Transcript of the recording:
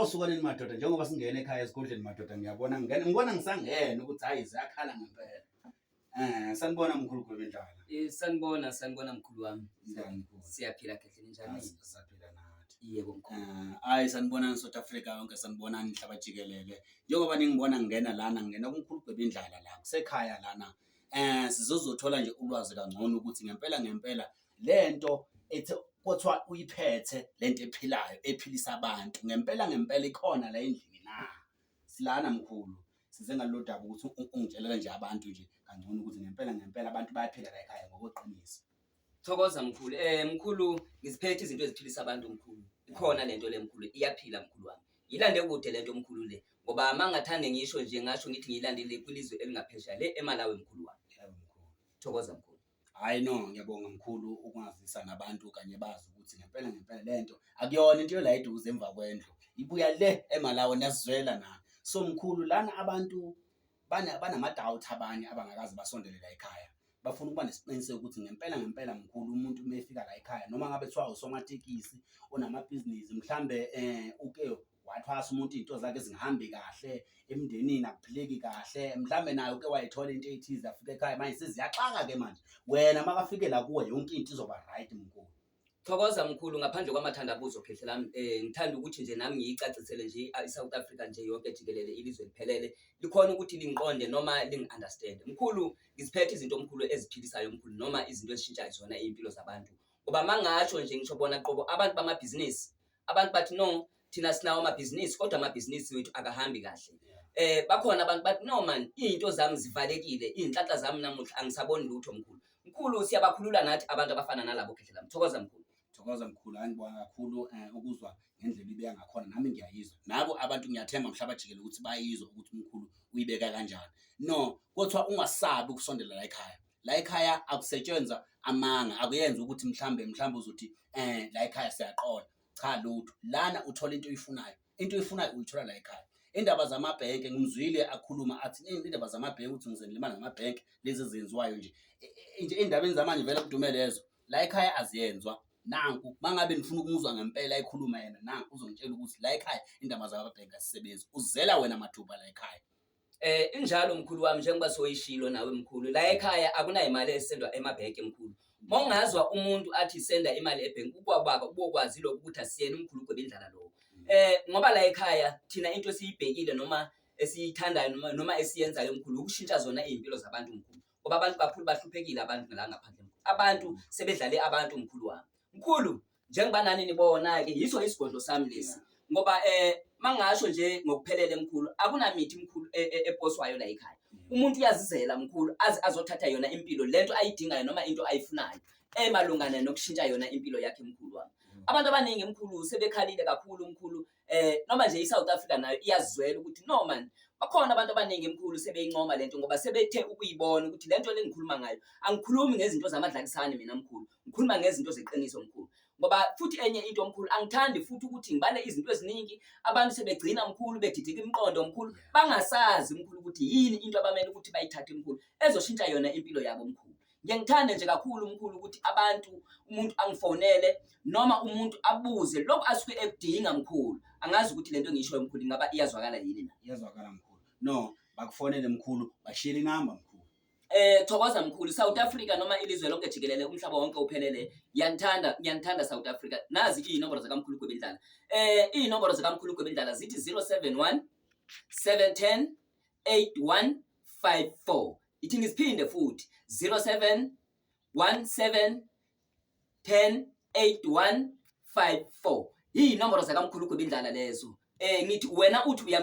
Awusukaneni madoda, njengoba singena ekhaya esigodleni madoda, ngiyabona ngingena, ngibona ngisangena ukuthi hayi, ziyakhala ngempela. Sanibona mkhulu Gwebindlala. Sanibona, sanibona mkhulu wami. Njani mkhulu? Siyaphila khehle, ninjani? Siyaphila nathi. Yebo mkhulu. Hayi, sanibonani South Africa yonke, sanibonani mhlaba jikelele. Njengoba ningibona ngingena lana, ngingena kumkhulu Gwebindlala la, kusekhaya lana. Sizozothola nje ulwazi kangcono ukuthi ngempela ngempela lento ethi kuthiwa uyiphethe, lento ephilayo ephilisa abantu, ngempela ngempela ikhona la endlini na? Silana mkhulu, size ngalolu daba ukuthi ungitshelele nje abantu nje kangcono ukuthi ngempela ngempela abantu bayaphila la ekhaya ngokweqiniso. Thokoza mkhulu. Mkhulu, ngiziphethe izinto eziphilisa abantu mkhulu. Ikhona lento le mkhulu, iyaphila mkhulu wami. Yilande kude lento mkhulu le. Ngoba mangathande ngisho nje, ngasho ngithi ngiyilandele kwilizwe elingaphesheya le eMalawi mkhulu wami. Yebo mkhulu. Thokoza mkhulu. Hhayi no, ngiyabonga mkhulu ukungazisa nabantu kanye bazi ukuthi ngempela ngempela lento akuyona into yola eduze emva kwendlu, ibuya le eMalawi, niyazizwela nani. So mkhulu, lana abantu banama-doubt, abanye abangakaze basondele la ekhaya bafuna ukuba nesiqiniseko ukuthi ngempela ngempela mkhulu, umuntu uma efika la ekhaya, noma ngabe kuthiwa usomatekisi onamabhizinisi, mhlambe uke wathwasa umuntu, iy'nto zakhe zingahambi kahle emndenini, akuphileki kahle, mhlambe naye uke wayithola into ey'thize, afika ekhaya manje seziyaxaka-ke manje, wena makafike la kuwe yonke into izoba right mkhulu? Thokoza mkhulu, ngaphandle kwamathandabuzo khehle lami, ngithanda ukuthi nje nami ngiyicacisele nje i-South Africa nje yonke jikelele, ilizwe liphelele likhona ukuthi lingiqonde noma lingi-understand. Mkhulu, ngiziphethe izinto mkhulu eziphilisayo mkhulu, noma izinto ezishintshayo zona iy'mpilo zabantu. Ngoba mangasho nje, ngisho bona qobo abantu bamabhizinisi, abantu bathi no, thina sinawo amabhizinisi kodwa amabhizinisi wethu akahambi kahle. Bakhona abantu bathi no man, iy'nto zami zivalekile, iy'nhlanhla zami namuhla angisaboni lutho mkhulu. Mkhulu, siyabakhulula nathi abantu abafana nalabo khehle lami. Thokoza mkhulu. Thokoza mkhulu. Hayi, ngibonga kakhulu ukuzwa ngendlela ibeka ngakhona, nami ngiyayizwa, nabo abantu ngiyathemba mhlaba jikelele ukuthi bayizwa ukuthi umkhulu uyibeka kanjani. No, kuthiwa ungasabi ukusondela la ekhaya. La ekhaya akusetshenzwa amanga, akuyenzi ukuthi mhlambe uzothi la ekhaya siyaqola, cha lutho. Lana uthola into oyifunayo, into oyifunayo uyithola la ekhaya. Indaba zamabhenke ngimzwile akhuluma athi indaba zamabhenke, ukuthi ngize ngilimale ngamabhenke, lezi ezenziwayo nje nje ey'ndabeni zamanje vele kudume lezo, la ekhaya aziyenzwa. Nanku mangabe nifuna ukumuzwa ngempela ekhuluma yena, nanku uzongitshela ukuthi la ekhaya indaba zamabhenki azisebenzi, uzela wena mathuba la ekhaya. Injalo mkhulu wami, njengoba soyishilo nawe mkhulu, la ekhaya akunayo imali esendwa emabhenki mkhulu. Mawungazwa umuntu athi senda imali ebhenki, ukwababa ubokwazi lokho ukuthi asiyena umkhulu uGwebindlala lowo. Ngoba la ekhaya thina into esiyibhekile noma esiyithandayo noma esiyenzayo mkhulu ukushintsha zona iy'mpilo zabantu mkhulu. Ngoba abantu kakhulu bahluphekile abantu la ngaphandle mkhulu. Abantu sebedlale abantu mkhulu wami. Mkhulu, njengoba nani nibona-ke, yiso isigodlo sami lesi. Ngoba mangasho nje ngokuphelele mkhulu, akunamithi mkhulu eposwayo la ekhaya. Umuntu uyazizela mkhulu, aze azothatha yona impilo lento ayidingayo noma into ayifunayo emalungana nokushintsha yona impilo yakhe mkhulu wami. Abantu abaningi mkhulu sebekhalile kakhulu mkhulu, noma nje i-South Africa nayo iyazizwela ukuthi no man, bakhona abantu abaningi mkhulu sebeyincoma lento, ngoba sebethe ukuyibona ukuthi lento le ngikhuluma ngayo, angikhulumi ngezinto zamadlakisane mina mkhulu, ngikhuluma ngezinto zeqiniso mkhulu. Ngoba futhi enye into mkhulu, angithandi futhi ukuthi ngibale izinto eziningi, abantu sebegcina mkhulu bedidika imiqondo mkhulu, bangasazi mkhulu ukuthi yini into abamele ukuthi bayithathe mkhulu ezoshintsha yona impilo yabo mkhulu. Ngiye ngithande nje kakhulu mkhulu ukuthi abantu, umuntu angifonele noma umuntu abuze lokhu asuke ekudinga mkhulu. Angazi ukuthi lento engiyishoyo mkhulu ingaba iyazwakala yini na? Iyazwakala mkhulu. No, bakufonele mkhulu, bashiyele inamba mkhulu. Thokoza mkhulu. South Africa noma ilizwe lonke jikelele, umhlaba wonke uphelele. Ngiyanithanda, ngiyanithanda South Africa. Nazi iy'nombolo zakamkhulu Gwebindlala. Iy'nombolo zakamkhulu Gwebindlala zithi 071 710 8154. Ithi ngiziphinde futhi, 07 17 10 8154. Iy'nombolo zakamkhulu Gwebindlala lezo. Ngithi wena uthi uyam